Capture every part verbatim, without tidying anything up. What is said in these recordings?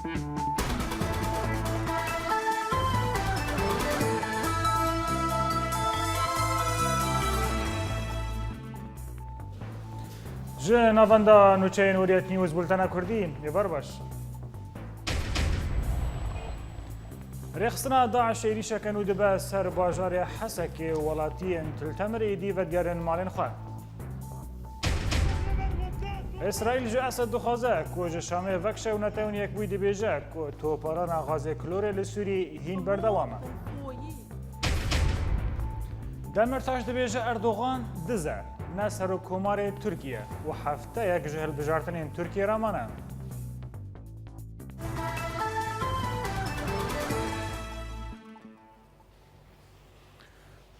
Ji navenda nûçeyên Hurriyet News, bultena Kurdî, êvar baş. Rêxistina DAIŞ êrîşeke nû dibe ser bajarê Hesekê û welatiyên Til Temir êdî vedigerin malên xwe. Îsraîl ji Esed dixwaze ku ji Şamê vekişe û Netewên Yekbûyî dibêje ku toparana gazê klorê li Sûrî hîn berdewam e. Demirtaş dibêje Erdogan diz e, ne serokkomarê Tirkiye û hefteyek ji hilbijartinên Tirkiye re mane.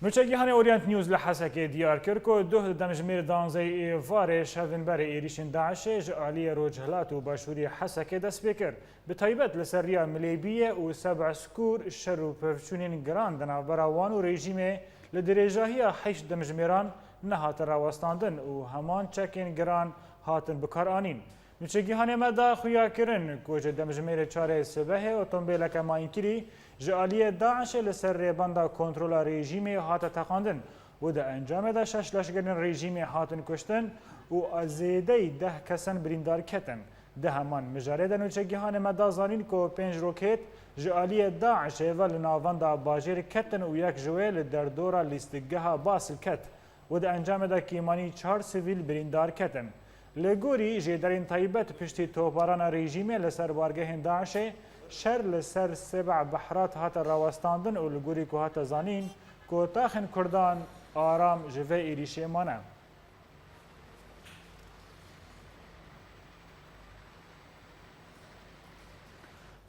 Nûçegihanê Orient News li Hesekê diyar kir ku duh di demjimêr danzeyê êvarê şev ber êrîşên DAIŞê ji aliyê rojhilat û başûrî Hesekê dest pê kir. Bi taybet li ser riya Milêbiyê û Seb'a Skûr şer û pevçûnên giran di navbera wan û rejîmê li dirêjahiya heşt demjimêran nehate rawestandin û heman çekên giran hatin bikaranîn. Nûçegihanê me da xuyakirin ku ji demjimêrê çarê sibehê otombêleke mayînkirî ji aliyê DAIŞê li ser rêbenda kontrola rejîmê hate teqandin û di encamê de şeş leşgerên rejîmê hatin kuştin û a zêdeyî deh kesan birîndar ketin. Di heman mijarê de nûçegihanê me da zanîn ku pênc rokêt ji aliyê DAIŞê ve li navenda bajêr ketin û yek ji wê li derdora lîstikgeha Basil ket. Û di encamê de kêmanî çar sivîl birîndar ketin. Li gorî jêderên taybet, piştî toparana rejîmê li ser bargehên DAIŞê, şer li ser Sêba Behrat hate rawestandin û li gorî ku hate zanîn ku taxên Kurdan aram ji vê êrîşê mane.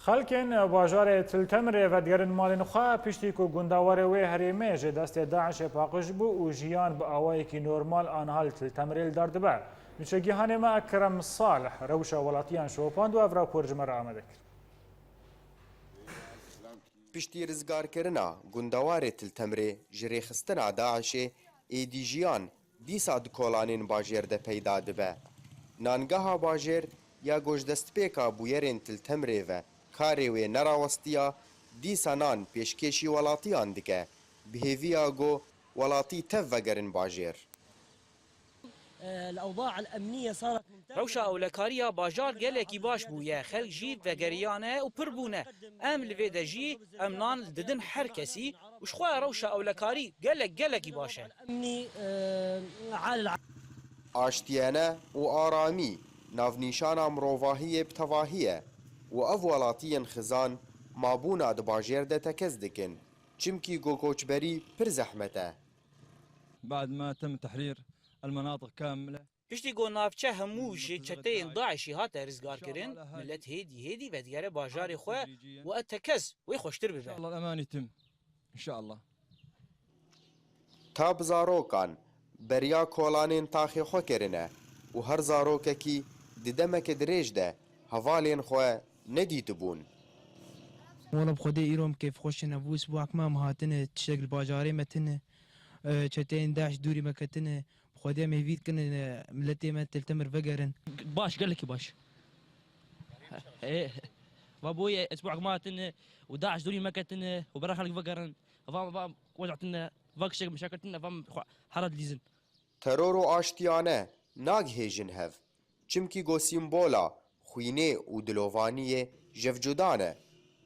Xelkên bajarê Til Temirê vedigerin malên xwe, piştî ku gundewarê wê herêmê ji destê DAIŞê paqij bû û jiyan bi awayekî normal aniha li Til Temirê li dar dibe. Nûçegihanê me Ekrem Salih rewşa welatiyan şopand û ev rapor ji me re amade kir. Piştî rizgarkirina gundewarê Til Temirê ji rêxistina DAIŞê, êdî jiyan dîsa di kolanên bajêr de peyda dibe. Nangeha bajêr ya ku ji destpêka bûyerên Til Temirê ve karê wê nerawestiya, dîsa nan pêşkêşî welatiyan dike, bi hêviya ku welatî tev vegerin bajêr. الأوضاع الأمنية صارت ممتازة. Rewşa ewlekariya bajar gelekî baş bûye, xelk jî vegeriyane û pir bûne. Em li vê de jî em nan didin her kesî û ji xwe rewşa ewlekarî gelek, gelekî baş e. Aştiyane û aramî navnîşana mirovahiyê bi tevahî ye û ev welatiyên xizan mabûna di bajêr de tekez dikin, çimkî ku koçberî pir zehmet e. بعد ما تم تحرير المناطق كاملة. Piştî ku navçe hemû ji çeteyên DAIŞî hate rizgarkirin, milet hêdî hêdî vedigere bajarê xwe û e tekez wê xweştir bibe. إن شاء الله الأمان يتم. إن شاء الله. Ta bi zarokan beriya kolanên taxê xwe kirine û her zarokekî di demeke dirêj de hevalên xwe nedîtibûn. Wala bi Xwedê îro em kêfxweş in, ev wis bû hekma em hatine, tiştek li bajarê me tine, çeteyên DAIŞ dûrî me ketine, Xwedê em hêvî dikin miletê me Til Temir vegerin. Baş, gelekî baş. Ê, va boye esbuak ma hatine û DAIŞ dûrî me ketine û bera xelk vegerin. Va, va, wezatine, va kişek meşaketine, va xwe hera dilîzin. Teror û aştiyane nagihêjin hev. Çimkî ku sîmbola xwînê û dilovaniyê jevcudan e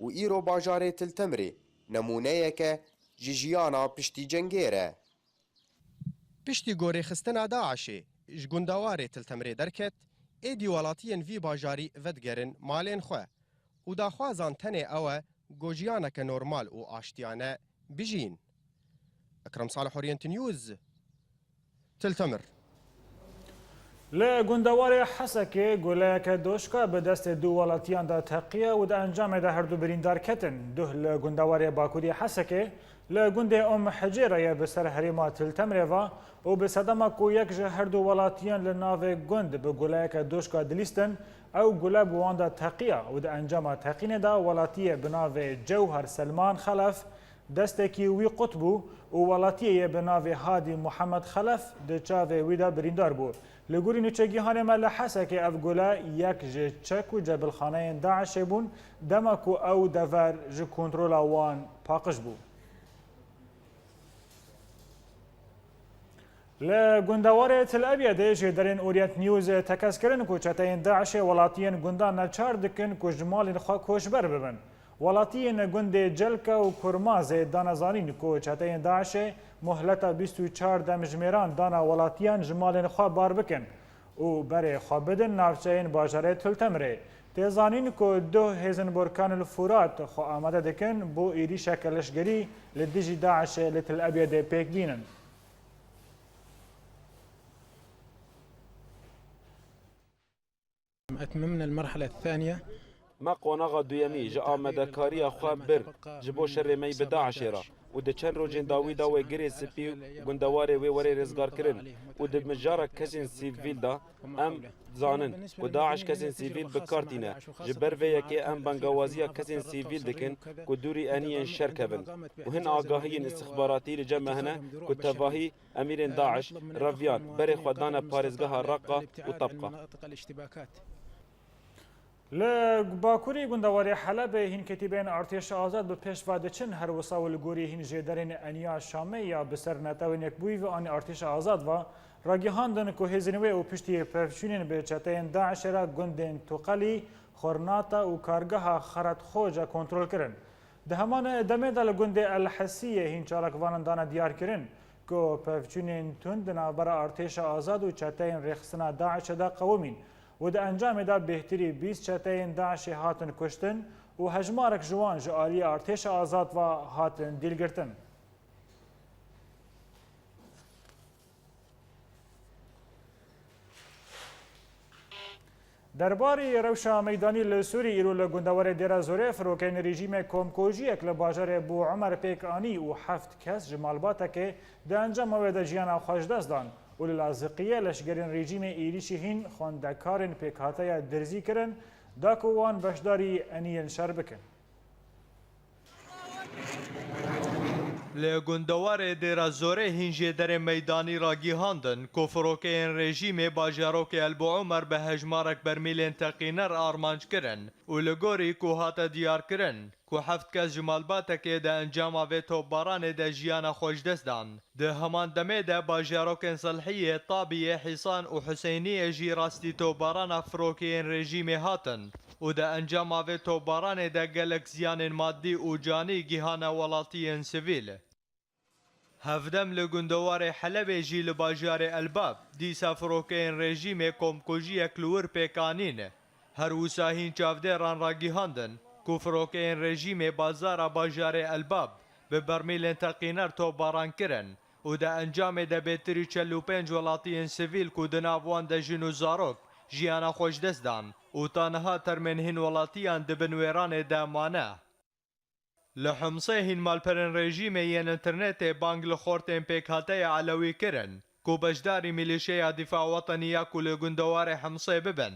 û îro bajarê Til Temirê nemûneyek e ji jiyana piştî cengê re. Piştî ku rêxistina DAIŞê ji gundewarê Til Temirê derket, êdî welatiyên vî bajarî vedigerin malên xwe û daxwazan tenê ew e ku jiyaneke normal û aştiyane bijîn. Ekrem Salih, Orient News, Til Temir. Li gundewarê Hesekê guleyeke doşka bi destê du welatiyan de teqiye û di encamê de her du birîndar ketin. Duh li gundewarê Bakurî Hesekê, li gundê Umm Hicê re ye bi ser herêma Til Temirê ve û bi sedema ku yek ji her du welatiyan li navê gund bi guleyeke doşka dilîstin, ew gule bi wan de teqiya û di encama teqînê de welatiyê bi navê Cewher Selman Xelef, destekî wî qut bû û welatiyê yê bi navê Hadî Muhammed Xelef di çavê wî de birîndar bû. Li gorî nûçegihanê me li Hesekê ev gule yek ji çek û cebilxaneyên DAIŞê bûn, dema ku ew dever ji kontrola wan paqij bû. Li gundewarê Til Ebyedê jêderên Orient News tekez kirin ku çeteyên DAIŞê welatiyên gundan neçar dikin ku ji malên xwe koçber bibin. Welatiyên gundê Celke û Kurmazê dane zanîn ku çeteyên DAIŞê muhleta bîst û çar demjimêran dana welatiyan ji malên xwe bar bikin û berê xwe bidin navçeyên bajarê Til Temirê. Tê zanîn ku duh hêzên Borkanil Furat xwe amade dikin bo êrîşeke leşgerî li dijî DAIŞê li Til Ebyedê pêk bînin. أتممنا المرحلة الثانية. Me qonaxa duyemî ji amadekariya xwe bir ji bo şerê me yî bi DAIŞê re û di çend rojên dawî de wê Girê Spî û gundewarê wê were rêzgarkirin û di mijara kesên sivîl de em dizanin ku DAIŞ kesên sivîl bi kar tîne. Ji ber vê yekê em bangewaziya kesên sivîl dikin ku dûrî eniyên şer kevin û hin agahiyên îstixbaratî li cem me hene ku tevahî Emîrên DAIŞ reviyan berê xwe dane parêzgeha Reqa û Tebqa. Li bakurî gundewarê Helebê hîn ketîbeyên Artêşa Azad bi pêş ve diçin, her wisa û li gorî hîn jêderên Eniya Şamê ya bi ser Netewên Yekbûyî ve anî Artêşa Azad ve ragihandin ku hêzên wê û piştî pevçûnên bi çeteyên DAIŞê re gundên Tuqelî, Xornata û kargeha Xeretxoca kontrol kirin. Di heman demê de li gundê El Hesiyê hîn çalakvanan dane diyarkirin ku pevçûnên tund di navbera artêşa azad û çeteyên rêxistina DAIŞê de qewimîn û di encamê de bêhtirî bîst çeteyên DAIŞê hatin kuştin û hejmarek ji wan ji aliyê artêşa azad ve hatin dîlgirtin. Derbarî rewşa meydanî li Sûrî îro li gundewarê Dêra Zorê firokeyên rejîmê komkujiyek li bajarê Bû Umer pêk anî û heft kes ji malbatekê di encama wê de jiyana xwe ji dest dan û li Laziqiyê leşgerên rejîmê êrîşî hîn xwendekarên pêkhateya Dirzî kirin da ku wan beşdarî eniyên şer bikin. Li gundewarê Dêra Zorê hîn jêderên meydanî ragihandin ku firokeyên rejîmê bajarokê El Bû Umer bi hejmarek bermîlên teqîner armanc kirin û li gorî ku hate diyarkirin ku heft kes ji malbatekê di encama vê topbaranê de jiyana xwe ji dest dan. Di heman demê de bajarokên Silhiyê, Tabiyê, Hîsan û Huseyniyê jî rastî topbarana firokeyên rejîmê hatin û di encama vê topbaranê de gelek ziyanên madî û canî gihane welatiyên sivîl. Hevdem li gundewarê Helebê jî li bajarê El Bab dîsa firokeyên rejîmê komkujiyek li wir pêk anîn. Her wisa hîn çavdêran ragihandin ku firokeyên rejîmê bazara bajarê El Bab bi bermîlên teqîner topbaran kirin û di encamê de bêtirî çel û pênc welatiyên sivîl ku di nav wan de jin û zarok jiyana xwe ji dest dan û ta niha termên hîn welatiyan di bin wêranê de mane. Li Himsê hîn malperên rejîmê yên înternetê bang li xortên pêkhateya Elewî kirin ku beşdarî Milîşeya Dîfa Wetenî ya ku li gundewarê Himsê bibin.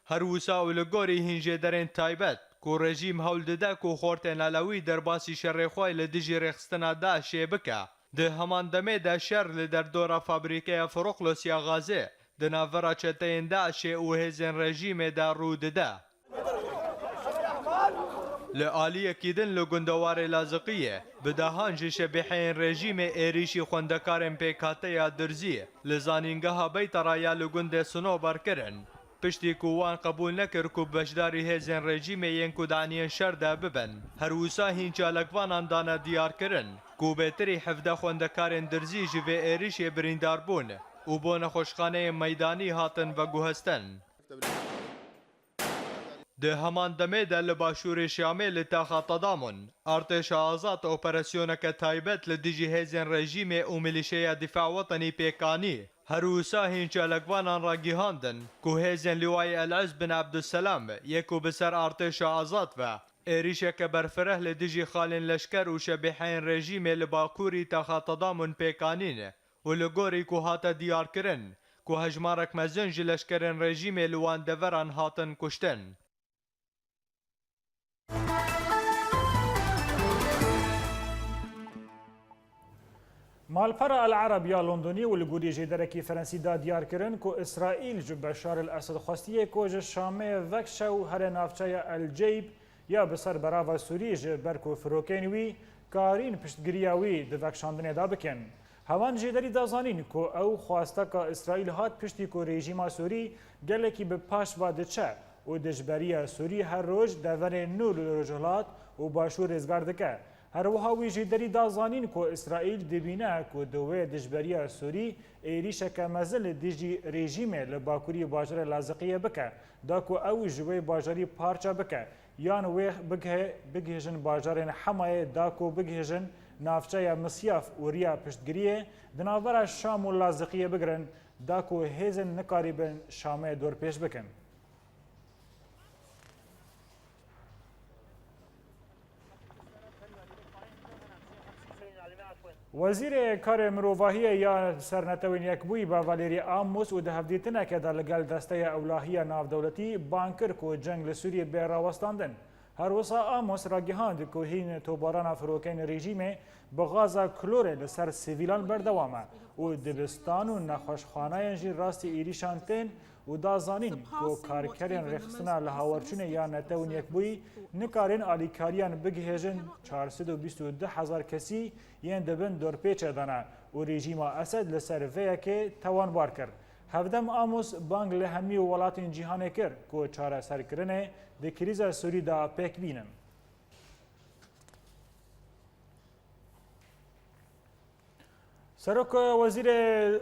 Her wisa û li gorî hîn jêderên taybet ku rejîm hewl dide ku xortên Elewî derbasî şerê xwe li dijî rêxistina DAIŞê bike. Di heman demê de şer li derdora fabrîkeya Firoqlosya Gazê di navbera çeteyên DAIŞê û hêzên rejîmê de rû dide. Li aliyekî din li gundewarê Laziqiyê bi dehan ji şebîheyên rejîmê êrîşî xwendekarên pêkhateya Dirzî li zanîngeha Beytera ya li gundê Sinobar kirin. Piştî ku wan qebûl nekir ku beşdarî hêzên rejîmê yên ku di eniyên şer de bibin. Her wisa hîn çalakvanan dane diyarkirin ku bêtirî hevdeh xwendekarên Dirzî ji vê êrişê birîndar bûn û bo nexweşxaneyên meydanî hatin veguhestin. Di heman demê de li başûrê Şamê li taxa Tedamûn, artêşa azad operasyoneke taybet li dijî hêzên rejîmê û milîşeya Dîfa Wetenî pêk anî. Her wisa hîn çalakvanan ragihandin ku hêzên Lîwayê El Izz bin Ebdulselam yê ku bi ser artêşa azad ve êrîşeke berfireh li dijî xalên leşker û şebîheyên rejîmê li bakurî taxa Tedamûn pêk anîn û li gorî ku hate diyarkirin ku hejmarek mezin ji leşkerên rejîmê li wan deveran hatin kuştin. Malpera El Ereb ya Londonî û li gorî jêderekî Ferensî da diyar kirin ku Îsraîl ji Beşar el Esed xwestiye ku ji Şamê vekşe û here navçeya El Ceyb ya bi ser berava Sûrî ji ber ku firokên wî karîn piştgiriya wî di vekşandinê de bikin. Heman jêderî da zanîn ku ew xwesteka Îsraîl hat piştî ku rejîma Sûrî gelekî bi paş ve diçe û dijberiya Sûrî her roj deverên nû li Rojhilat û Başûr rêzgar dike. Her wiha wî jêderî da zanîn ku Îsraîl dibîne ku di wê dijberiya Sûrî êrîşeke mezin li dijî rejîmê li bakurî bajarê Laziqiyê bike, da ku ew ji wê bajarî parçe bike, yan wê bigihê-, bigihêjin bajarên Hemayê, da ku bigihêjin navçeya Misyaf û riya piştgiriyê di navbera Şam û Laziqiyê bigirin, da ku hêzên nikarîbin Şamê dorpêç bikin. Wezîrê Karê Mirovahiyê ya Ser Netewên Yekbûyî be Valerî Amos û di hevdîtineke de li gel Desteya Ewlahiya Navdewletî bang kir ku ceng li Sûriyê bê rawestandin. Her wisa Amos ragihand ku hîn tobarana firokeyên rejîmê bi gaza klorê li ser sivîlan berdewam e û dibistan û nexweşxaneyên jî rastî êrîşan tên û da zanîn ku karkerên rêxistina li hawerçûnê ya Netewên Yekbûyî nikarin alîkariyan bigihêjin çar sed û bîst û du hezar kesî yên di bin dorpêçê de ne û rejîma Esed li ser vê yekê tewanbar kir. Hevdem Amos bang li hemî welatên cîhanê kir ku çareserkirinê di krîza Sûrî de pêk bînin. Serok Wezîrê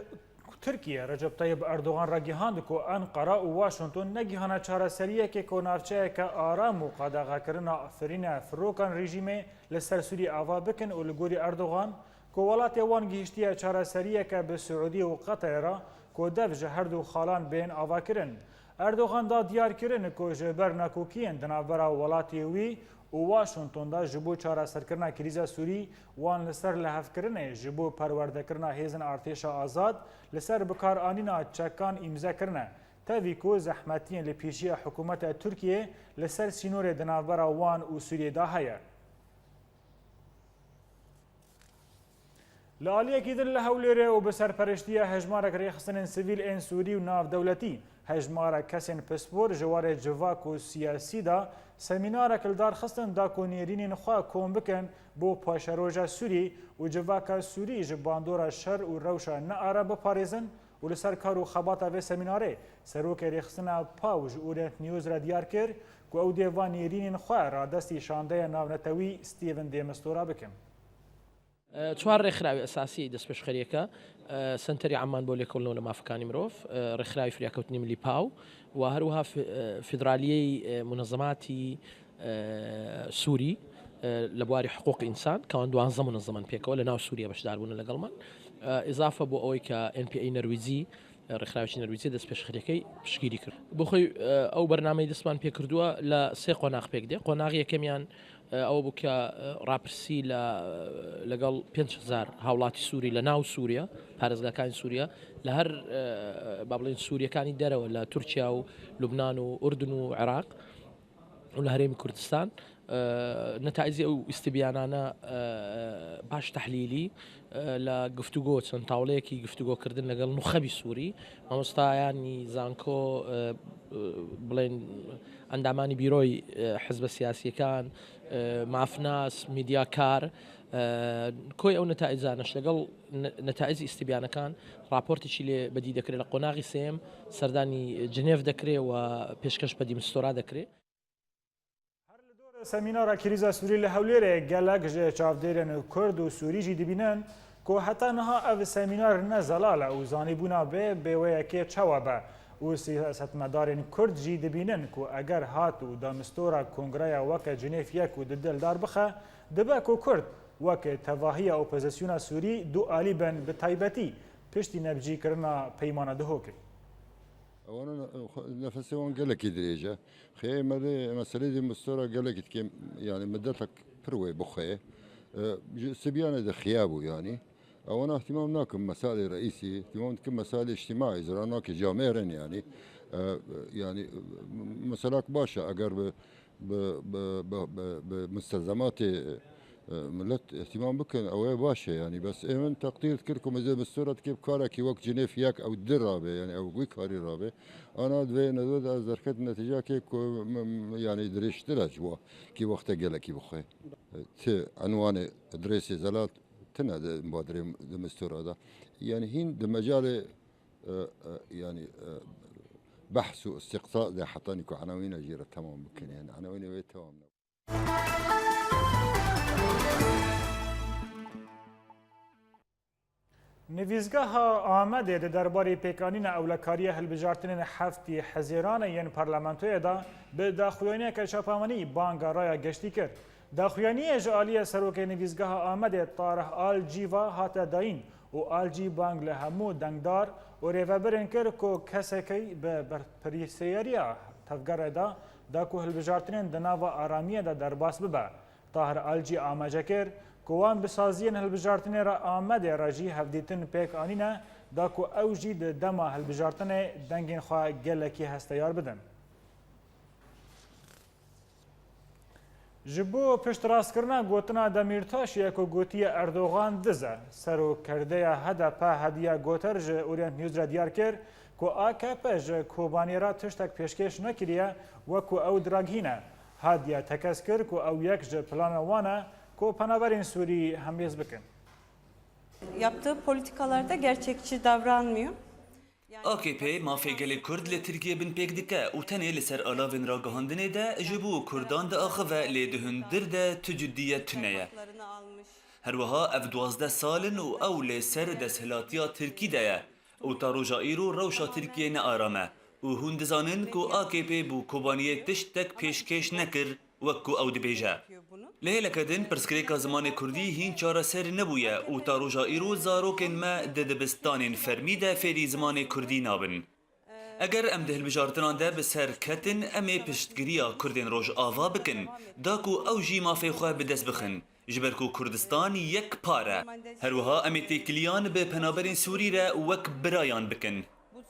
Tirkiye Recep Tayyip Erdogan ragihand ku Enqera û Washington negihane çareseriyekê ku navçeyeke aram û qadexekirina firîne firokan rejîmê li ser Sûriyê ava bikin û li gorî Erdogan ku welatê wan gihiştiye çareseriyeke bi Siûdî û Qeterê re ku dev ji her du xalan bên avakirin. Erdogan da diyar kirin ku ji ber nakokiyên di navbera welatê wî û Washington de ji bo çareserkirina krîza Sûrî wan li ser lihevkirinê ji bo perwerdekirina hêzên artêşa azad li ser bikaranîna çekan îmze kirine. Tevî ku zehmetiyên li pêşiya hikûmeta Tirkiyê li ser sînorê di navbera wan û Sûriyê de heye. Li aliyekî din li Hewlêrê û bi serpereştiya hejmarek rêxistinên sivîl ên Sûrî û navdewletî, hejmarek kesên pispor ji warê civak û siyasî de semînarek li dar xistin da ku nêrînên xwe kom bikin bo paşeroja Sûrî û civaka Sûrî ji bandora şer û rewşa neare biparêzin û li ser kar û xebata vê semînarê serokê rêxistina PAW ji Orient News re diyar kir ku ew dê van nêrînên xwe radestî şandeya navnetewî Stephen de Mistura bikin. چوار ڕێکخراوی ئەساسی دەستپێشخەریەکە، سنتەری عەمان بۆ لێکۆڵینەوە لە مافەکانی مرۆڤ، ڕێکخراوی فریاکەوتنی ملی پاو و هەروەها فیدرالیەی منەزەماتی سووری لە بواری حقوق ئینسان کەوان دوانزە منەزەمەن پێکەوە لە ناو سووریە بەشداربوون لەگەڵمان، ئیزافە بۆ ئەوەی کە NPA نەرویجی ڕێکخراوێکی نەرویجی دەستپێشخەریەکەی پشتگیری کرد. بۆ خۆی ئەو بەرنامەی دەستمان پێکردووە لە سێ قۆناغ پێک دێ. قۆناغی یەکەمیان ئەوە بوو کە ڕاپرسی لە لەگەڵ پێنج هەزار هاوڵاتی سووری لە ناو سووریە، پارێزگاکانی سووریە، لە هەر با بڵێن سووریەکانی دەرەوە لە تورکیا و لوبنان و ئوردن و عێراق و لە هەرێمی کوردستان نەتائیزی ئەو ئیستبیانانە باش تەحلیلی لە گفتوگۆ چەند تاوڵەیەکی گفتوگۆکردن لەگەڵ نوخەبی سووری مامۆستایانی زانکۆ بڵێن ئەندامانی بیرۆی حزبە سیاسیەکان مافناس میدیاکار کۆی ئەو نەتائیزانەش لەگەڵ نەتائیزی ئیستبیانەکان راپۆرتێکی لێ بەدی دەکرێت لە قۆناغی سێم سەردانی جنێف دەکرێ و پێشکەش بە دیمستۆرا دەکرێ. هەر لە دۆرە سەمینارە کریزە سووری لە هەولێرێ گەلەک ji çavdêrên Kurd û Sûrî jî dibînin ku heta niha ev semînar ne zelal e û zanîbûna bê bêweyekê çawa be û siyasetmedarên Kurd jî dibînin ku eger hat û damistora kongreya weke Cinêf yek û du dildar bixe, dibe ku Kurd weke tevahiya opozisyona Sûrî dualî bin, bi taybetî piştî nebcîkirina peymana Duhokê. Ewana nefesê wan gelekî dirêj e. Xêyê me de meselê dê mistora gelekî dikêm, yanî midetek pir wê bixweyê. Ji sibiyane de xiya bû yanî. Ewana ihtimam nakim mesalê reîsî, ihtimam dikim mesalê îctimaî, zira nake camêrin yanî. Yanî meselak baş e eger bi bi bi bi bi bi mustezematê E, millet îhtîmam bikin, ew ê baş e, yanî, bes ê min teqdîr dikir ku mizê mistora dikê bi karekî wek Cinêv yek ew di rabe, yanî, ew wî karî rabe. Ana divê nede de ez derket netîcakê ku m-, m-, yanî, dirêjtir e ji wa kî wexte gelekî bixwe. E, ti enwanê dirêsê zelal tine di badirê di mistora de. Yanî, hîn di mecalê, e, e, yanî, e, behs û îstîqsa de hetanî ku enawîna jî re temam bikin, yanî, enawîna wê temam ne. Nivîzgeha Amedê di derbarê pêkanîna ewlekariya hilbijartinên heftî Hezêran yên parlamentoyê de bi daxuyaniyeke çapemenî banga raya geştî kir. Daxuyaniyê ji aliyê serokê Nivîzgeha Amedê Tarih Al Cîva hate dayîn û Al Cî bang li hemû dengdar û rêvebirên kir ku kesekî bi berpirsiyariya tevgerê de da ku hilbijartinên di nava aramiyê de derbas bibe. Tahir Alcî amaje kir ku wan bi saziyên hilbijartinê re Amedê re jî hevdîtin pêk anîne, da ku ew jî di dema hilbijartinê dengên xwe gelekî hesteyar bidin. Ji bo piştrastkirina gotina Demîrtaşê ku gotiye Erdogan diz e, serokkerdeya H D P Hediye Goter ji Orient News re diyar kir ku A K P ji Kobaniyê re tiştek pêşkêş nekiriye, wek ku ew diragihîne. Hediye tekez kir ku ew yek ji plana wan e ku penaberên Sûrî hemêz bikin. Yaptığı politikalarda gerçekçi davranmıyor. A K P mafê gelê Kurd li Tirkiyê binpêk dike û tenê li ser alavên ragihandinê de ji bo Kurdan diaxive, lê di hundir de tu ciddiyet tune ye. Her wiha ev duwazdeh sal in û ew li ser desthilatiya Tirkî de ye û ta roja îro rewşa Tirkiyê ne aram e û hûn dizanin ku A K P bo Kobaniyê tiştek pêşkêş nekir, wek ku ew dibêje. Li hêleke din pirsgirêka zimanê kurdî hîn çareser nebûye û ta roja îro zarokên me di dibistanên fermî de fêrî zimanê kurdî nabin. Eger em di hilbijartinan de bi ser ketin, em ê piştgiriya kurdên Rojava bikin, da ku ew jî mafê xwe bi dest bixin, ji ber ku Kurdistan yek par e. Her wiha em ê têkiliyan bi penaberên Sûrî re wek birayan bikin. Bu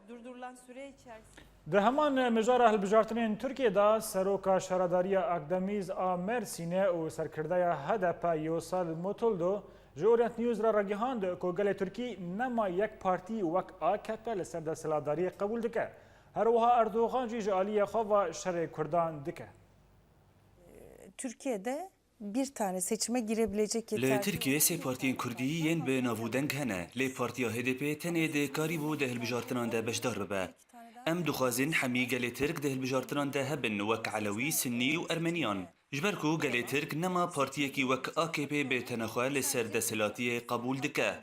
durdurulan süre içerisinde Di heman mijara hilbijartinên Tirkiyê de seroka şaredariya Akdemîz a Mersînê û serkirdeya H D P Yosal Mutlu ji Orient News re ragihand ku gelê Tirkî nema yek partî wek A K P li ser desthilatdariyê qebûl dike. Her wiha Erdogan jî ji aliyê xwe ve şerê Kurdan dike. Türkiye'de bir tane seçime girebilecek Li yeterli Tirkiyê sê partiyên kurdî yên bi nav û deng hene, lê partiya H D P tenê dikarîbû di hilbijartinan de beşdar bibe. Em dixwazin hemî gelê Tirk di hilbijartinan de hebin, wek Elewî, Sinnî û Ermeniyan. Ji ber ku gelê Tirk nema partiyekî wek A K P bi tenexwe li ser desthilatiyê qebûl dike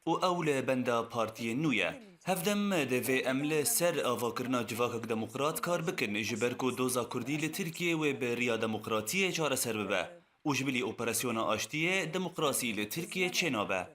û ew li benda partiyên nû ye. Hevdem divê em li ser avakirina civakek demokrat kar bikin, ji ber ku doza kurdî li Tirkiyê wê bi riya demokratiyê çareser bibe û ji bilî operasyona aştiyê demokrasî li Tirkiyê çênabe.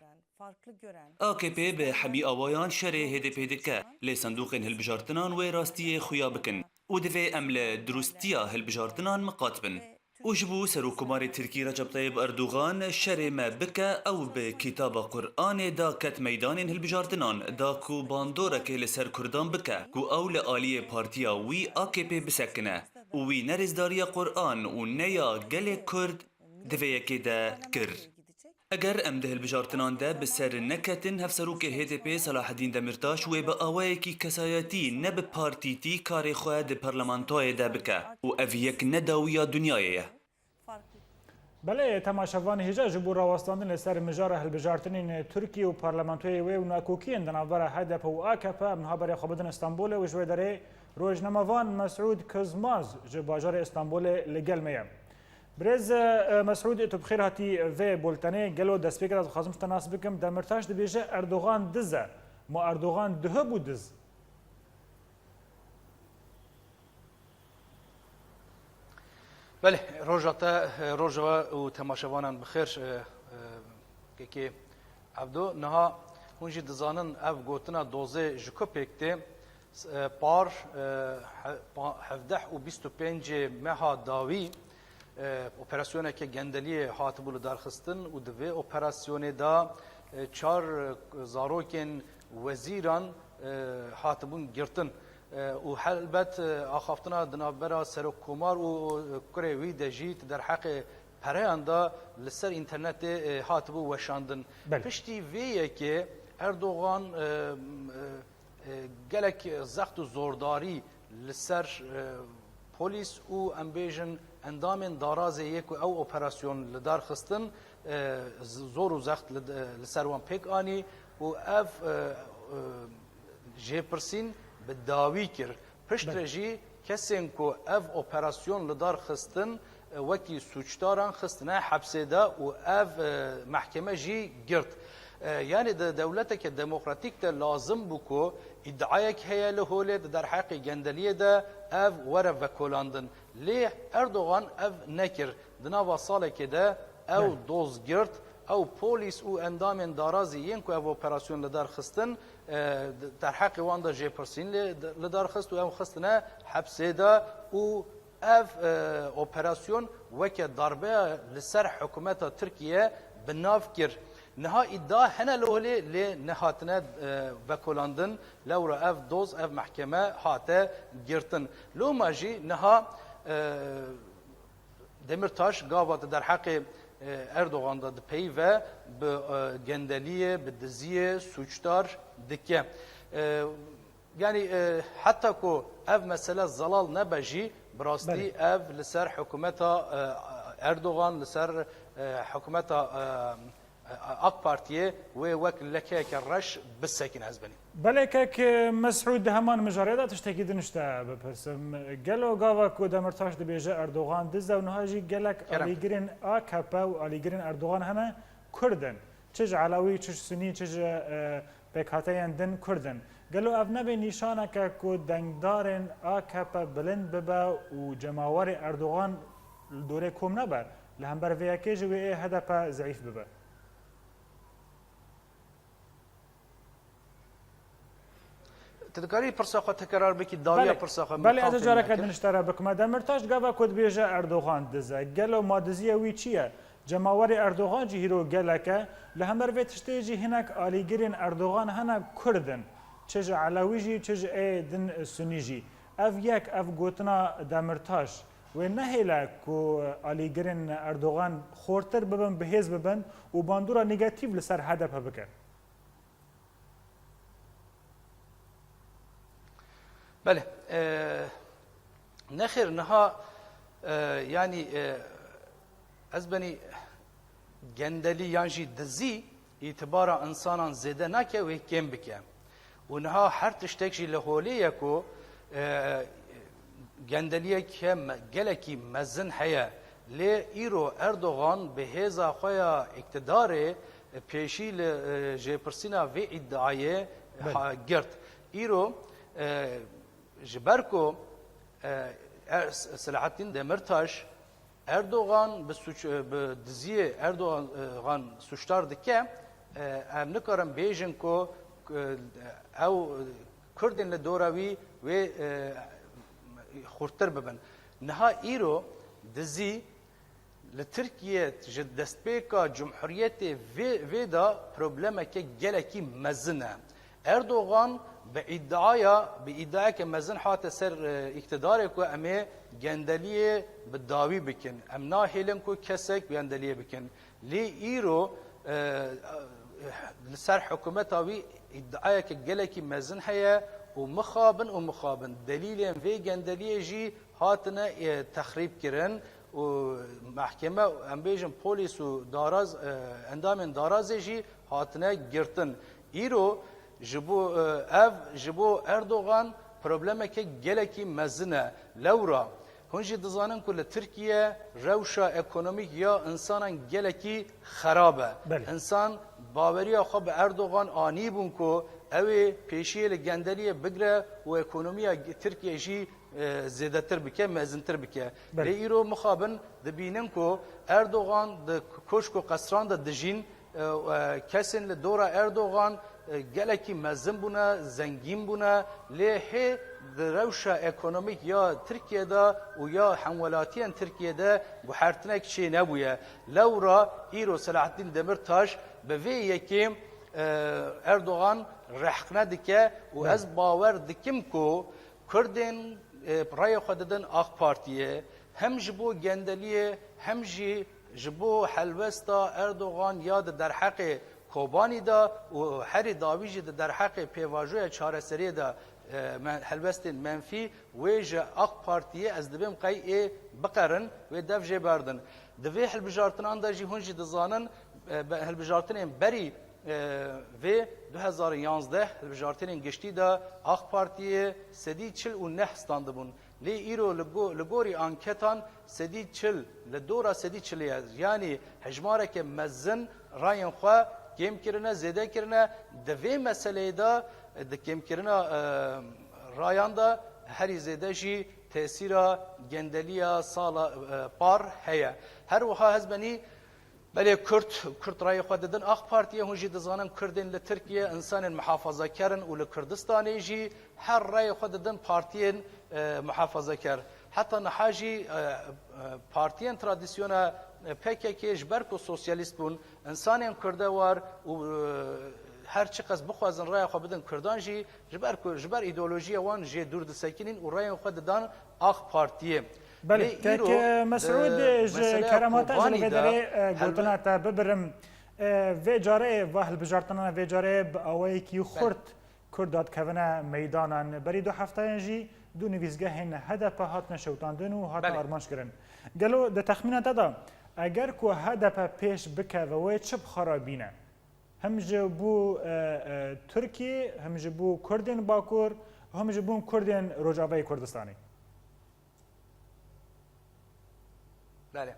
A K P bi hemî awayan şerê H D P dike, lê sendûqên hilbijartinan wê rastiyê xuya bikin û divê em li dirûstiya hilbijartinan miqat bin. Û ji bo Serokkomarê Tirkî Recep Tayyip Erdogan şerê me bike, ew bi kitaba Quranê da ket meydanên hilbijartinan, da ku bandorekê li ser Kurdan bike, ku ew li aliyê partiya wî A K P bisekine û wî ne rêzdariya Quran û ne ya gelê Kurd di vê yekê de kir. Eger em di hilbijartinan de bi ser neketin, Hevserokê H D P Selahedîn Demîrtaş wê bi awayekî kesayetî, ne bi partîtî karê xwe di parlamentoyê de bike û ev yek ne dawiya dinyayê ye. Belê, temaşevan hêja ji bo rawestandin li ser mijara hilbijartinên Tirkiyê û parlamentoyê wê û nakokiyên di navbera H D P û A K P em niha berê xwe bidin Stenbolê û ji wê derê rojnamevan Mesûd Kizmaz ji bajarê Stenbolê li gel me ye. Birêz, e, Mesûd, tu bi xêr hatî vê bultenê. Gelo destpêkê de dixwazim ji te nas bikim. Demîrtaş dibêje Erdogan diz e. Ma Erdogan dihe bû diz? Belê, roja te, roja we û temaşevanan bi xêr, e, e, kekê Ebdo. Niha hûn jî dizanin ev gotina dozê ji ku pêk tê. S-, e, par, e, he-, pa-, hevdeh û bîst û pêncê meha dawî, e, operasyoneke gendeliyê hatibû lidarxistin û di vê operasyonê de, e, çar, e, zarokên wezîran, e, hatibûn girtin. E, û helbet, e, axaftina di navbera Serokkomar û, e, kurê wî de jî di derheqê pereyan de li ser înternetê, e, hatibû weşandin. Belê. Piştî vê yekê Erdogan, e, e, e, gelek zext û zordarî li ser, e, polîs û, em bêjin, endamên darazê yê ku ew operasyon li dar xistin, e, z-, zor û zext li, e, li ser wan pêk anî û ev, e, e, jêpirsîn bi dawî kir. Piştre Belê. jî kesên ku ev operasyon li dar xistin, e, wekî sûcdaran xistine hepsê de û ev, e, mehkeme jî girt. E, yanî di dewleteke demokratîk de lazim bû ku îdiayek heye li holê di derheqê gendeliyê de ev were vekolandin. Lê Erdogan ev nekir. Di nava salekê de ew Belê. doz girt, ew polîs û endamên darazî yên ku ev operasyon li dar xistin, e, di-, derheqê wan de jêpirsîn li, li dar xist û ew xistine hepsê de û ev, e, operasyon weke darbeya li ser hikûmeta Tirkiye bi nav kir. Niha îdia hene li holê lê nehatine, e, vekolandin, lewra ev doz, ev mehkeme hate girtin. Loma jî niha, e, Demirtaş gava di derheqê, e, Erdogan de dipeyive, bi, e, gendeliyê, bi diziyê sûcdar dike. E, yanî, e, heta ku ev mesele zelal nebe jî, bi rastî Belê. ev li ser hikûmeta, e, Erdogan, li ser, e, hikûmeta, e, AK Partiyê wê wek lekeyeke reş bisekine, ez benî. Belê kek Mesûd, di heman mijarê de tiştekî din ji te bipirsim. Gelo gava ku Demirtaş dibêje Erdogan diz e û niha jî gelek Kerem. alîgirên A K P û alîgirên Erdogan hene Kurd in. Çi ji Elewî, çi ji Sunî, çi ji, e, pêkhateyên din Kurd in. Gelo ev nebe nîşaneke ku dengdarên A K P bilind bibe û cemawerê Erdogan li dorê kom nebe? Li hember vê yekê jî wê ê H D P zeîf bibe. Tu dikarî pirsa xwe tekerar bikî, dawiya Belê. pirsa xwe min Belê, ez ê xatirî careke nekir. din ji te re bikime. Demirtaş gava ku dibêje Erdogan diz e. Gelo ma diziye wî çi ye? Cemawerê Erdogan jî hîro gelek e. Li hember vê tiştê jî hinek alîgirên Erdogan hene Kurd in. Çi ji Elewî jî, çi ji ê din Sunî jî. Ev yek, ev gotina Demirtaş. Wê nehêle ku alîgirên Erdogan xortir bibin, bihêz bibin û bandora negatîf li ser H D P bike. Belê, e, nexêr niha, e, yanî, e, ez benî gendelî yan jî dizî îtibara însanan zêde nake, wê kêm bike. Û niha her tiştek jî li holê ye ku, e, gendeliyeke me-, gelekî mezin heye. Lê îro Erdogan bi hêza xwe ya îktidarê, e, pêşî li, e, jêpirsîna vê îdiayê Belê. ha-, girt. Îro, e, ji ber ku, e, er-, Selahattîn Demirtaş Erdogan bi suç, bi diziyê Erdogan suçdar dike, em nikarin bêjin ku, ew Kurdên li dora wî wê xurttir bibin. Niha îro dizî li Tirkiye ji destpêka Cumhuriyetê vê, vê de problemeke gelekî mezin e. Erdogan bi îdiaya, bi îdiayeke mezin hate ser, e, îktidarê ku em ê gendeliyê bi dawî bikin. Em nahêlin ku kesek gendeliyê bikin. Lê îro, e, li ser hikûmeta wî îdiayeke gelekî mezin heye û mixabin û mixabin delîlên vê gendeliyê jî hatine, e, texrîb kirin û mehkeme, em bêjin polîs û daraz, e, endamên darazê jî hatine girtin. Îro ji bo, e, ev ji bo Erdogan problemeke gelekî mezin e. Lewra hûn jî dizanin ku li Tirkiye rewşa ekonomîk ya însanan gelekî xerab e. Belê. Însan baweriya xwe bi Erdogan anîbûn ku ew ê pêşiyê li gendeliyê bigre û ekonomiya Tirkiye jî e, zêdetir bike, mezintir bike. Belê. Lê îro mixabin dibînin ku Erdogan di koşk û qesran de dijîn, e, e, kesên li dora Erdogan, e, gelekî mezin bûne, zengîn bûne, lê hê di rewşa ekonomîk ya Tirkiye de û ya hemwelatiyên Tirkiye de guhertinek çê nebûye. Lewra îro Selahattîn Demirtaş bi vê yekê, e, Erdogan rehqne dike û Belê. ez bawer dikim ku Kurdên, e, rayê xwe didin AK Partiyê, hem ji bo gendeliyê, hem jî Ji bo helwesta Erdogan ya di derheqê Kobanî de û herî dawî jî di derheqê pêvajoya çareseriyê de, e, me-, helwestên menfî wê ji AK Partiyê ez dibêm qey ê biqerin, wê dev jê berdin. Di vê hilbijartinan de jî hûn jî dizanin, e, be-, hilbijartinên berî, e, vê du hezar û yanzdeh hilbijartinên giştî de AK Partiyê sedî çil û neh standibûn. Lê îro li go-, li gorî anketan sedî çil, li dora sedî çilê ye. Yanî hejmareke mezin rayên xwe kêm kirine, zêde kirine. Di vê meseleyê de, di kêmkirina, e, rayan de herî zêde jî tesîra gendeliya sala, e, par heye. Her wiha hezbenî Belê Kurd, Kurd rayê xwe didin AK Partiyê, hûn jî dizanin Kurdên li Tirkiye insanên muhafazakar in û li Kurdistanê jî her rayê xwe didin partiyên, e, muhafazakar. Heta niha jî, e, e, partiyên tradisyona, e, P K K ji ber ku sosyalîst bûn, insanên Kurde war û, e, her çiqas bixwazin raya xwe bidin Kurdan jî, ji ber ku, ji ber îdeolojiya wan jê dûr disekinîn û rayên xwe didan AK Partiyê. Belê, Lê kek, îro, e, Mesûd, e, ji meseleya keremata ez li Kobanî vê de derê, e, hel- gotina te bibirim. E, vê carê, va hilbijartinana vê carê bi awayekî Belê. xurt Kurd da dikevine meydanan. Berî du hefteyan jî du nivîsgehên H D P hatine şewitandin û hatine Belê. armanc kirin. Gelo di texmîna te de, eger ku H D P pêş bikeve, wê çi bi xwe re bîne? Him ji bo, e, e, Tirkiyê, him ji bo Kurdên Bakur, him ji bo Kurdên Rojavayê Kurdistanê. Belê.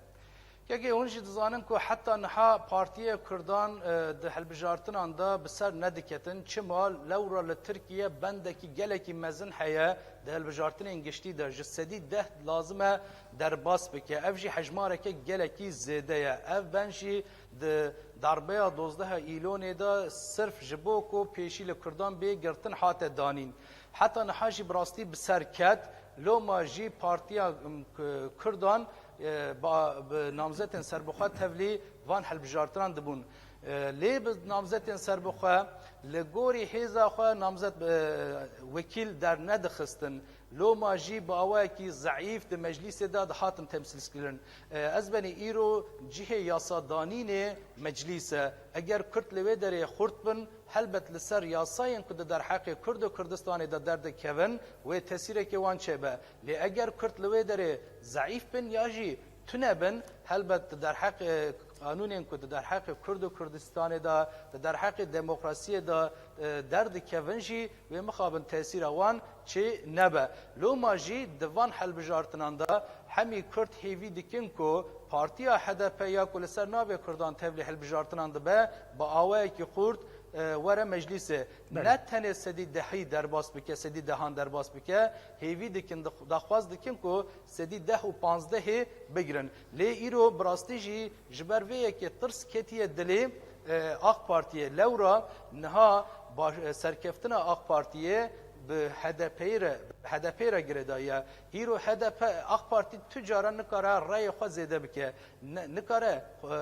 Kekê, hûn jî dizanin ku heta niha Partiyê Kurdan, e, di hilbijartinan de bi ser nediketin. Çima? Lewra li Tirkiye bendekî gelekî mezin heye di hilbijartinên giştî de. Ji sedî deh lazim e derbas bike. Ev jî hejmareke gelekî zêde ye. Ev ben jî di darbeya dozdeha Îlonê de sirf ji bo ku pêşî li Kurdan bê girtin hate danîn. Heta niha jî bi rastî bi ser ket. Loma jî Partiya, em, K-, Kurdan, e, ba-, bi namzetên serbixwe tevlî van hilbijartinan dibûn. E, lê bi namzetên serbixwe li gorî hêza xwe namzet, e, wekîl dernedixistin. Loma jî bi awayekî zeîf di meclîsê de dihatin temsîlkirin. E, ez benî îro cihê yasadanînê meclîs e. Eger Kurd li wê derê xurt bin, helbet li ser yasayên ku di derheqê Kurd û Kurdistanê de derdikevin, wê tesîrekê wan çêbe. Lê eger Kurd li wê derê zeîf bin ya jî tune bin, helbet di derheqê qanûnên ku di derheqê Kurd û Kurdistanê de, di derheqê demokrasiyê de, e, derdikevin jî, wê mixabin tesîra wan çê nebe. Loma jî di van hilbijartinan de hemî Kurd hêvî dikin ku partiya H D P ya ku li ser navê Kurdan tevlî hilbijartinan dibe, bi awayekî xurt, e, were meclîsê. Belê. Ne tenê sedî dehî derbas bike, sedî dehan derbas bike, hêvî dikin, dix-, daxwaz dikin ku sedî deh û panzdehê bigirin. Lê îro bi rastî jî ji ber vê yekê tirs ketiye dilê, e, AK Partiyê. Lewra niha baş-, e, serkeftina AK Partiyê bi H D P'yê re, H D P'yê re girêdaye. Îro H D P, AK Partî tu cara nikare reyê xwe zêde bike. Ne, nikare, e,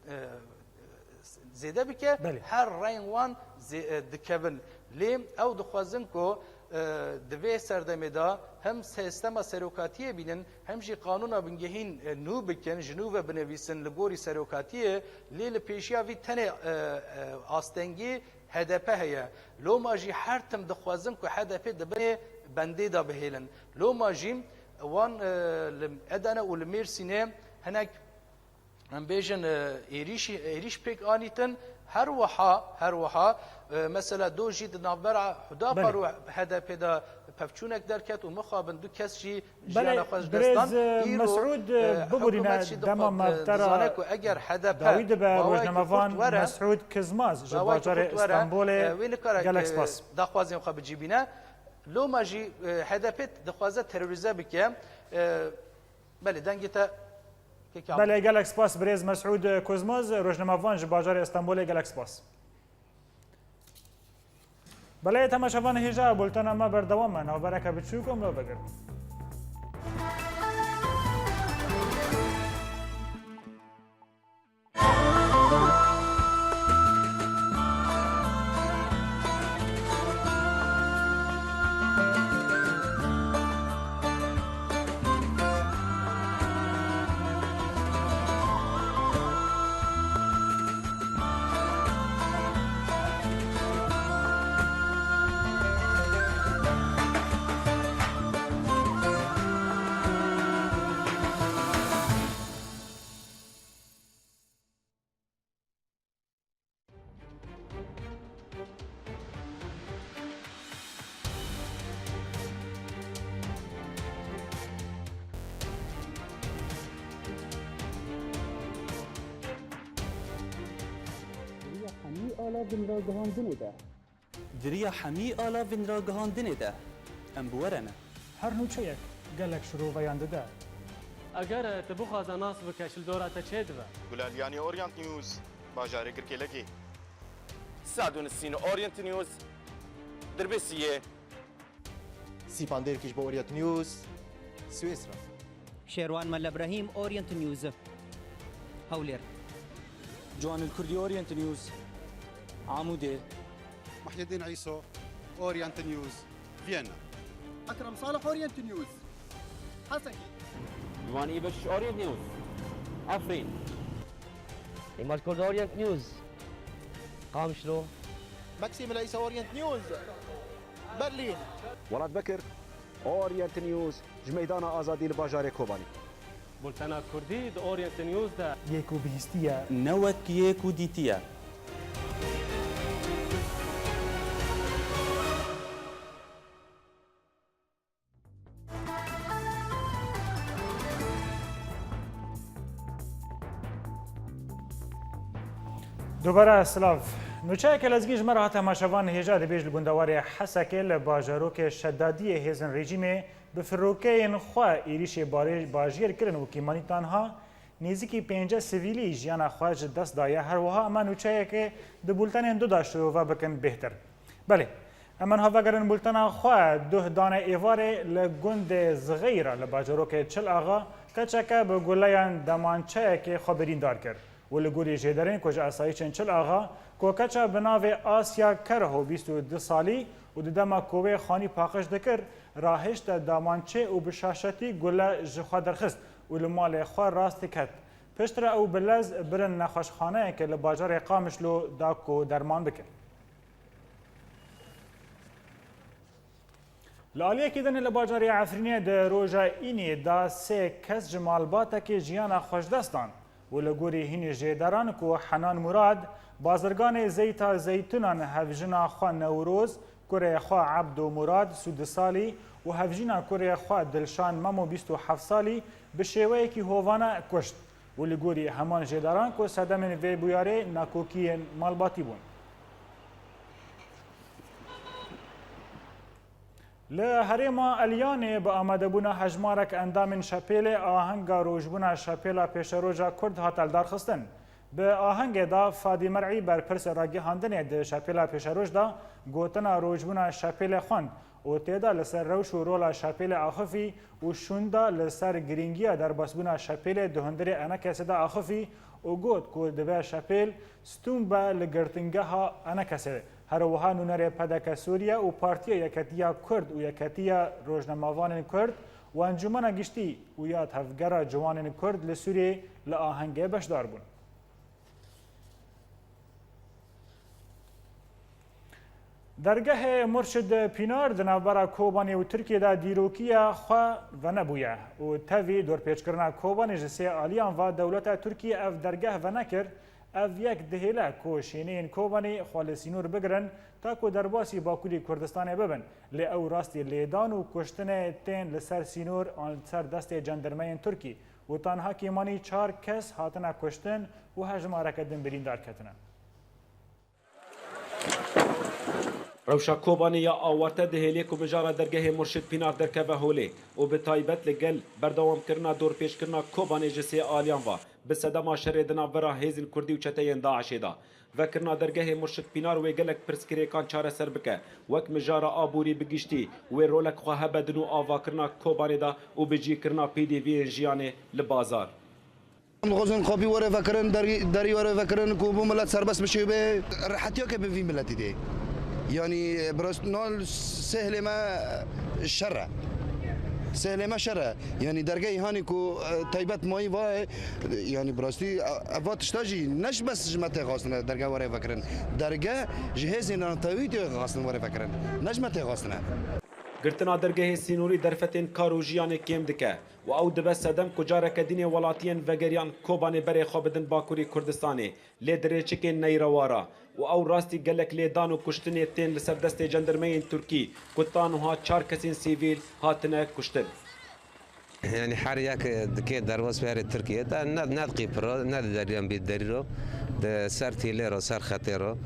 e, zêde bike, Belê. her reyên wan zê-, e, dikevin. Lê ew dixwazin ku, e, di vê serdemê de hem sistema serokatiyê bînin, hem jî qanûna bingehîn, e, nû bikin, ji nû ve binivîsin li gorî serokatiyê, lê li pêşiya vî tenê, e, e, astengî H D P heye. Loma jî her tim dixwazin ku H D P di binê bendê de bihêlin. Loma jî wan, e, li Edene û li Mêrsînê hinek em bêjin, e, êrîşî, êrîş pêk anîtin. Her wiha, her wiha, e, mesela do jî di navbera Hudapar Belê. û H D P de pevçûnek derket û mixabin du kes jî Belê, jiyana xwe ji dest birêz, dan. e, Îro, Mesûd, e, e, bibûrîne hikûmet jî dema dixwat, me e, bi te re dizane ku eger H D P dawî dibe, bi awayekî rojnamevan xurt were, Mesûd Kizmaz ji bi awayekî bajarê xurt were, Stenbolê, e, wê nikare, gelek e, spas. daxwazên xwe bicîbîne. Loma jî, e, H D P dixwaze terorîze bike. E, Belê, dengê te kek Belê, gelek spas birêz Mesûd Kozmaz, rojnamevan ji bajarê Stenbolê, gelek spas. Belê, temaşevan hêja bultena me berdewam e, navbereke biçûk em li vegirin. Vindra gihandinê de. Di riya hemî ala vindra gihandinê de em bi we re ne. Her nûçeyek gelek şiroveyan dide. Eger tu bixwaze nas bike, ji li dora te çê dibe. Gulaliyanî, Orient News, bajarê Girkêlekê. Sadun Sîn, Orient News, Dirbêsiyê. Sîpan Dêrkiş bo Orient News, Swêsra. Şêrwan Melle Brehîm, Orient News, Hewlêr. Ciwanil Kurdî, Orient News, Amûdê. Muhyiddin Îso, Orient News, Viyana. Ekrem Salih, Orient News, Hesekê. Ciwan Îbiş, Orient News, Efrîn. Îmaj Kurd, Orient News, Qamişlo. Maxim Îsa, Orient News, Berlîn. Welat Bekir, Orient News, ji Meydana Azadî li bajarê Kobanî. Bultena Kurdî di Orient News de. Yê ku bihîstiye. Ne wek yê ku dîtiye. Dubare silav. Nûçeyeke lezgî ji me re hat temaşevan hêja dibêj li gundewarê Hesekê li bajarokê Şedadiyê hêzên rejîmê bi firokeyên xwe êrîşê barê bajêr kirin û kîmanî tanha nêzîkî pêncî sivîlî jiyana xwe ji dest daye. Her wiha ema nûçeyekê di bultenên du de şirove bikin bêhtir. Belê, em niha vegerin bultena xwe. Duh dane êvarê li gundê Zixeyra li bajarokê Çil Axa keçeke bi guleyan demançeyekê xwe birîndar kir û li gorî jêderên ku ji asayîşên Çil Axa ku keça bi navê Asya Keraho bîst û du salî û di dema ku wê xanî paqij dikir, rahişte damançê û bi şaşetî gule ji xwe derxist û li malê xwe rastî ket. Piştre ew bi lez birin nexweşxaneyeke li bajarê Qamişlo da ku derman bikin. Li aliyekî din li bajarê Efrînê di roja Îniyê de sê kes ji malbatekê jiyana xwe ji dest dan û li gorî hînî jêderan ku Henan Murad, bazirganê zeyta zeytûnan, hevjina xwe Newroz, kurê xwe Ebdo Murad, sî û du salî, û hevjîna kurê xwe Dilşan Memo, bîst û heft salî, bi şêweyekî hovane kuşt û li gorî heman jêderan ku sedemên vê bûyerê nakokiyên malbatî bûn. Li herêma Eliyanê bi amadebûna hejmarek endamên şepêlê ahenga rojbûna şepêla pêşeroja Kurd hate lidarxistin. Bi ahengê de Fadî Mer'î, berpirsê ragihandinê di şepêla pêşeroj de, gotina rojbûna şepêlê xwend û tê de li ser rewş û rola şepêlê axifî û şûnda li ser girîngiya derbasbûna şepêlê di hundirê ENKSê de axifî û got ku dibe şepêl stûn be li girtingeha ENKSê. Her wiha nûnerê PDK Sûriye û Partiya Yeketiya Kurd û Yeketiya Rojnamevanên Kurd û Encûmena Giştî û ya Tevgera Ciwanên Kurd li Sûriyê li ahengê beşdar bûn. Dergehê Murşid Pînar di navbera Kobanê û Tirkiyê de dîrokiya xwe venebûye û tevî dorpêçkirina Kobanê ji sê aliyan ve dewleta Tirkiyê ev dergeh venekir. Ev yek dihêle ku şêniyên Kobanê xwe li sînor bigirin, ta ku derbasî Bakurê Kurdistanê bibin. Lê ew rastî lêdan û kuştinê tên li ser sînor an li ser destê cendirmeyên Tirkî û tanha kêmanî çar kes hatine kuştin û hejmareke din birîndar ketine. Rewşa Kobanê ya awarte dihêlê ku mijara dergehê Murşid Pînar derkeve holê û bi taybet li gel berdewamkirina dorpêçkirina Kobanê ji sê aliyan ve bi sedema şerê di navbera hêzên Kurdî û çeteyên DAIŞê de. Vekirina dergehê Murşid Pînar wê gelek pirsgirêkan çareser bike, wek mijara aborî bi giştî, wê rolek xwe hebe di nû avakirina Kobanê de û bi cîkirina pêdiviyên jiyanê li bazar. Em dixwazin xapî were vekirin, derî, derî were vekirin ku bo milet serbest bişêbe. Rehetiya ke bi vî miletî dê. Yanî, bi rast, nal sêhlê me şer e. Sêhlê me şer e. Yanî, dergehê hanî ku, e, taybet mayî va, e, yanî, bi rastî, e, eva tişta jî ne ji bes ji me tê xwastine dergeh were vekirin. Dergeh ji hêzên netewî tê xwastin were vekirin. Ne ji me tê xwastine. Girtina dergehê sînorî derfetên kar û jiyanê kêm dike. Û ew dibe sedem ku careke dînê welatiyên vegeriyan Kobanê berê xwe bidin Bakurê Kurdistanê, lê di rêçikên neyrewa re. Û ew rastî gelek lêdan û kuştinê tên li ser destê cendirmeyên Tirkî, ku ta niha çar kesên sivîl hatine kuştin. Yani her yek dikê derbas berê Tirkiye de ne, ne diqî piro, ne di deryan bî derî ro, di ser tîlê ro, ser xetê ro.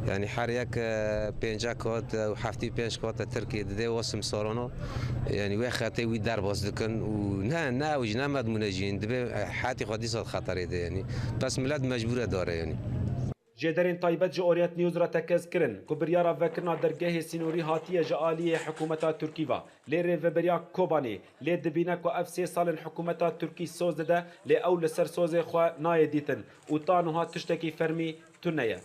Yani her yek, e, pênca kot, e, û heftî pênc kot e Tirkiye didê o simsorono. Yani wê xetê wî derbas dikin û ne, ne ew jî ne medmûne jî in. Dibê, e, hetî xwe dîsa xeterê de yani. Pes millet mecbûre dare yani. Jêderên taybet ji Orient News re tekez kirin ku biryara vekirina dergehê sînorî hatiye ji aliyê hikûmeta Tirkî ve, lê rêveberiya Kobanê lê dibîne ku ev sê sal in hikûmeta Tirkî soz dide, lê ew li ser sozê xwe nayê dîtin û ta niha tiştekî fermî tune ye.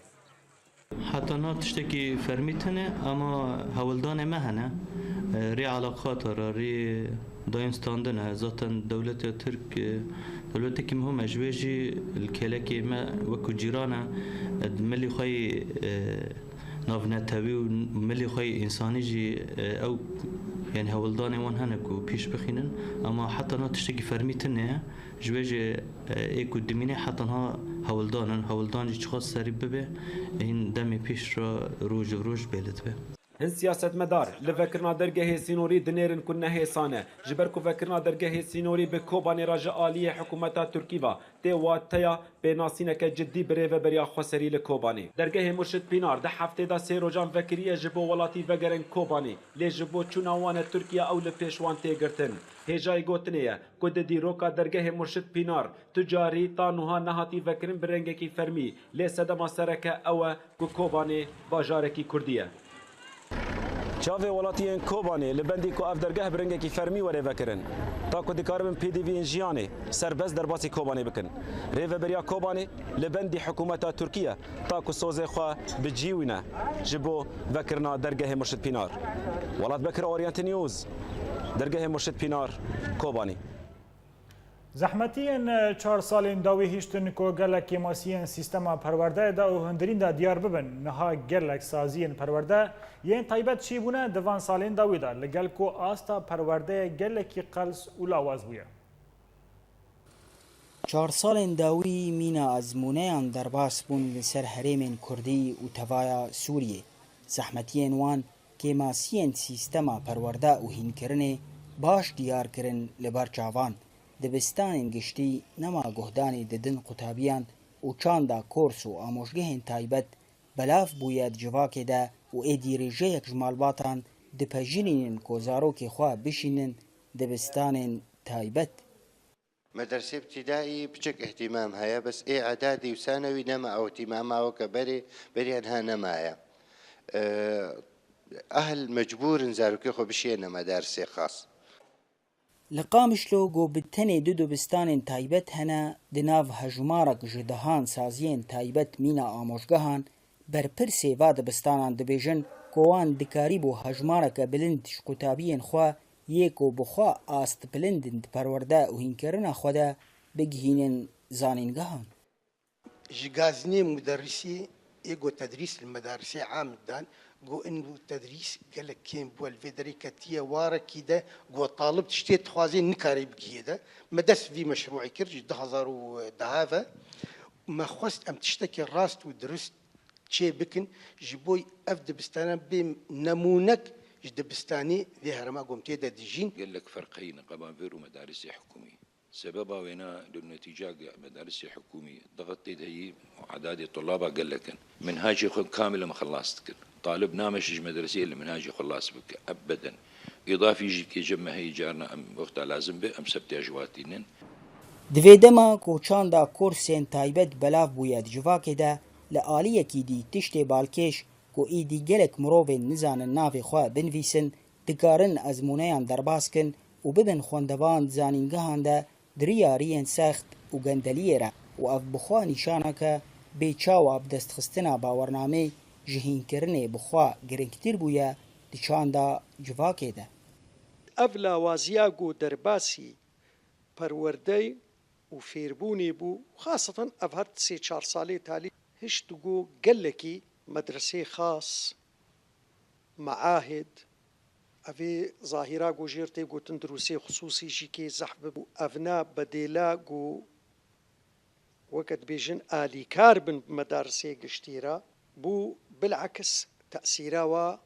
Heta niha tiştekî fermî tune, ama hewldanê me hene. Rê eleqata re, rê dayîn standin e. Zaten dewleta Tirk, e, dewletekî muhim e. Ji wê jî li kêlekê me wekû cîran e. E, milî xwe yî, e, navnetewî û milî xwe yî însanî jî, e, ew, yani hewldanê wan hene ku pêş bixînin. Ama heta niha tiştekî fermî tune ye. Ji wê jî, e, ê ku dimîne heta niha hewldan in. Hewldan jî çiqas serî bibe, hîn demê pêş re roj bi roj bê li dibe. Hin siyasetmedar li vekirina dergehê sînorî dinêrin ku ne hêsan e, ji ber ku vekirina dergehê sînorî bi Kobanê re ji aliyê hikûmeta Tirkî ve tê wateya pênasîneke cidî bi rêveberiya xweserî li Kobanê. Dergehê Murşid Pînar di heftê de sê rojan vekiriye ji bo welatî vegerin Kobanê, lê ji bo çûna wan e Tirkiye ew li pêş wan tê girtin. Hêjayî gotinê ye ku di dîroka dergehê Murşid Pînar tu carî ta nuha nehatî vekirin bi rengekî fermî, lê sedema sereke ew e ku Kobanê bajarekî kurdî ye. Çavê welatiyên Kobanê li bendî ku ev dergeh bi rengekî fermî were vekirin, ta ku dikaribin pêdiviyên jiyanê serbest derbasî Kobanê bikin. Rêveberiya Kobanê li bendî hikûmeta Tirkiye ta ku sozê xwe bi cî wîne ji bo vekirina dergehê Murşid Pînar. Welat Bekir, Orient News, dergehê Murşid Pînar, Kobanê. Zehmetiyên çar salên dawî hiştin ku gelek kêmasiyên sîstema perwerdeyê de û hundirîn de diyar bibin. Niha gelek saziyên perwerde yên taybet çêbûne di van salên dawî de, li gel ku asta perwerdeyê gelekî qels û lawaz bûye. Çar salên dawî mîna ezmûneyan derbas bûn li ser herêmên kurdî û tevaya Sûriyê. Zehmetiyên wan kêmasiyên sîstema perwerde û hînkirinê baş diyar kirin li ber çavan. Dibistanên giştî nema guhdanê didin qutabiyan û çanda kors û amojgehên taybet belav bûye di civakê de û êdî rêjeyek ji malbatan dipejirînin ku zarokê xwe bişînin dibistanên taybet. Medresê îbtîdaî piçek îhtîmam heye, bes ê îdadî û sanewî nema ew îhtîmama weke berê, beriya niha nemaye. Ehl mecbûr in zarokê xwe bişîne medarisê xas. Li Qamişlo ku bi tenê du dibistanên taybet hene, di nav hejmarek ji dehan saziyên taybet mîna amojgehan, berpirsê va dibistanan dibêjin ku wan dikarîbû hejmareke bilind ji qutabiyên xwe yê ku bi xwe ast bilind in di perwerde û hînkirina xwe de bigihînin zanîngehan. Ji gazinê muderrisî ê ku tedrîs li medarisê am didan, got, in û tedrîs gelek kêm bû, li vê derê ketiye warekî de, got, talib tiştê dixwazê nikare bigihê de. Me dest vî meşrûî kir ji du hezar û deh ve. Me xwest em tiştekî rast û dirust çê bikin, ji bo ev dibistana bê nemûnek ji dibistanê vê herêma ku em tê de dijîn. Gelek ferq heye niqaban vêr û medarisê hikûmî. Sebeba wêna li netîca ge-, medarisê hikûmî dixit tê de yî û edadê tulaba gelek in. Minhacê xwe kamil em xilas dikin. Talib nameşe ji medreseyê li minhacê xwe las bike. Ebeden. Îdafî jî kê cem me heyî carna em wexta lazim be em sebtiya ji wa tînin. Di vê dema ku çanda kursên taybet belav bûye di civakê de, li aliyekî dî tiştê balkêş ku êdî gelek mirovên nizanin navê xwe binivîsin, dikarin ezmûneyan derbas kin û bibin xwendevan di zanîngehan de di riya riyên sext û gendeliyê re û ev bi xwe nîşaneke bê çawa bi destxistina bawernamê ji hînkirinê bi xwe giringtir bûye di çanda civakê de. Ev lawaziya ku derbasî perwerdeyê û fêrbûnê bû, xaseten ev her sê çar salê talî hişt û got gelekî medresê xas, meahid, evê zahîra ku jêr tê gotin dirûsê xisûsî jî kê zehf bibû. Evna bedêla ku weke dibêjin alîkar bin bi medarisê giştî re bû, bil'eks tesîra wa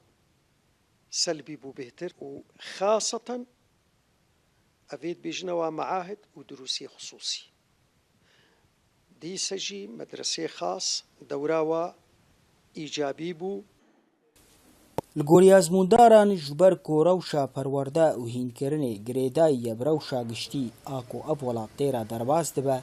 selbî bû bêhtir û xaseten Evê dibêjine wa meahid û durusî xisûsî. Dîse jî medresê xas dewra wa îcabî bû. Li gorî ezmûndaran, ji ber ku rewşa perwerde û hînkirinê girêdayî ye bi rewşa giştî a ku ev welat tê re derbas dibe,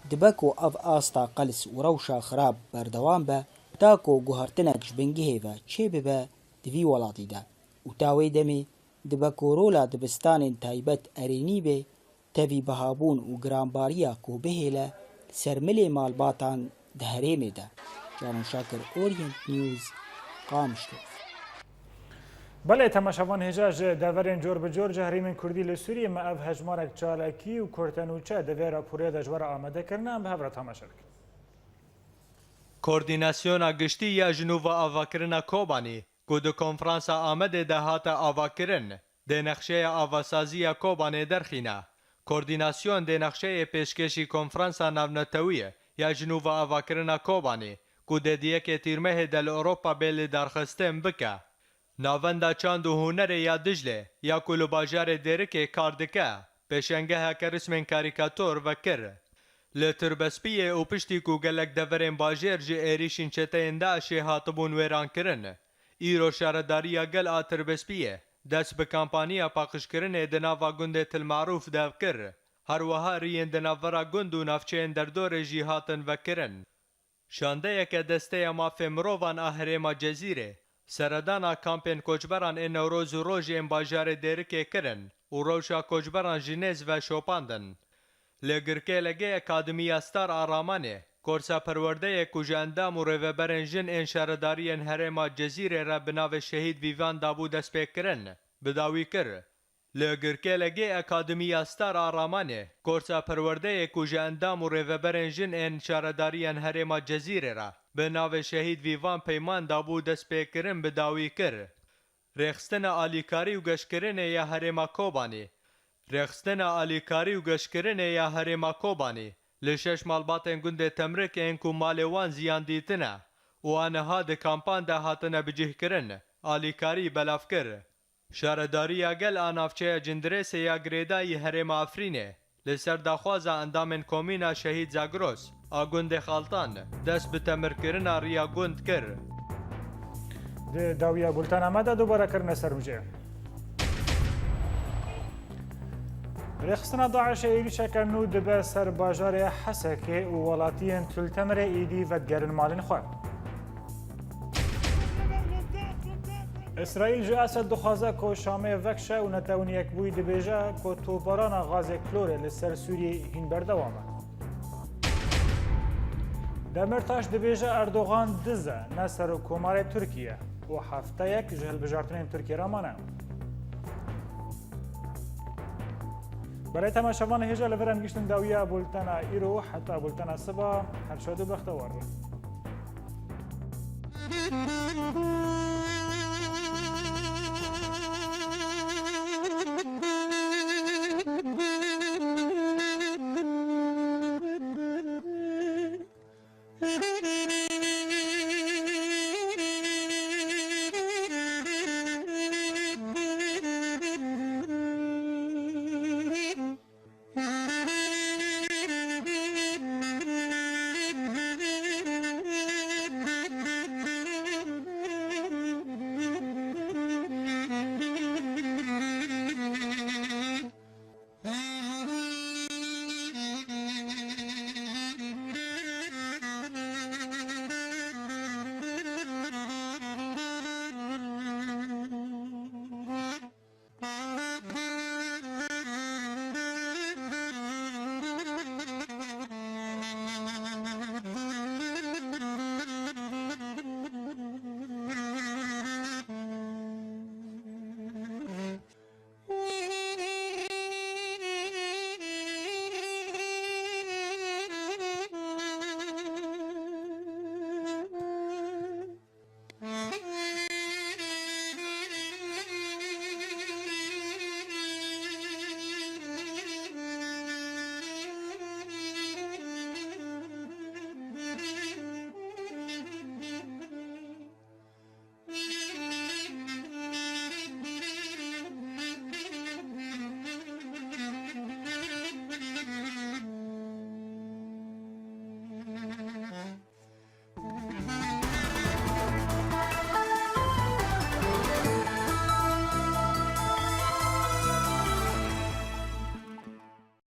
dibe ku ev asta qels û rewşa xirab berdewam be, ta ku guhertinek ji bingehê ve çêbibe di vî welatî de û ta wê demê dibe ku rola dibistanên taybet erênî bê, tevî bihabûn û giranbariya ku bihêle ser milê malbatan di herêmê de. Canan Şakir, Orient News, Qamişlo. Belê, temaşevan hêja ji deverên cor bi cor ji herêmên Kurdî li Sûriyê me ev hejmarek çalakî û kurtenûçe di vê raporê de ji we re amade kirine, em bi hev re temaşe bikin. Koordînasyona Giştî ya Jinûva Avakirina Kobanî, ku di Konferansa Amedê de hate avakirin, dê nexşeya avasaziya Kobanê derxîne. Koordînasyon dê nexşeyê pêşkêşî Konferansa Navnetewî ya Jinûva Avakirina Kobanê, ku dê di yekê Tîrmehê de li Ewropa bê lidarxistin, bike. Navenda Çand û Hunerê ya Diclê ya ku li bajarê Dêrikê kar dike, pêşengeheke rismên karîkator vekir. Li Tirbespiyê û piştî ku gelek deverên bajêr ji êrîşên çeteyên DAIŞê hatibûn wêrankirin, îro Şaredariya Gel a Tirbespiyê dest bi kampaniya paqijkirinê di nava gundê Til Marûf de kir. Her wiha riyên di navbera gund û navçeyên derdorê jî hatin vekirin. Şandeyeke Desteya Mafê Mirovan a Herêma Cezîrê seredana kampên koçberan ên Newroz û Rojê ên bajarê Dêrikê kirin û rewşa koçberan ji nêz ve şopandin. Li Girkêlegê Akademiya Star a Ramanê, korsa perwerdeyê ku ji endam û rêveberên jin ên şaredariyên Herêma Cezîrê re bi navê Şehîd Vîvan dabû destpêkirin, bi dawî kir. Li Girkêlegê Akademiya Star a Ramanê, korsa perwerdeyê ku ji endam û rêveberên jin ên şaredariyên Herêma Cezîrê re bi navê Şehîd Vîvan Peyman dabû destpêkirin, bi dawî kir. Rêxistina Alîkarî û Geşkirinê ya Herêma Kobanî. Rêxistina Alîkarî û Geşkirinê ya Herêma Kobanî li şeş malbatên gundê Temrik ên ku malê wan ziyan dîtine û aniha di kampan de hatine bicihkirin, alîkarî belav kir. Şaredariya Gel a navçeya Cindirêsê ya girêdayî Herêma Efrînê li ser daxwaza endamên Komîna Şehîd Zagros a gundê Xaltan dest bi temirkirina riya gund kir. Di dawiya bultena me de dubare kirine ser mijê. Rêxistina DAIŞê êrîşeke nû dibe ser bajarê Hesekê û welatiyên Til Temirê êdî vedigerin malên xwe. Îsraîl ji Esed dixwaze ku Şamê vekişe û Netewên Yekbûyî dibêje ku topbarana gazê klorê li ser Sûriyê hîn berdewam e. Demîrtaş dibêje Erdogan diz e, ne serokkomarê Tirkiye û hefteyek ji hilbijartinên Tirkiye re mane. Belê temaşevan hêja, li vir em gihiştin dawiya bultena îro, heta bultena siba, her şad û bextewar bin.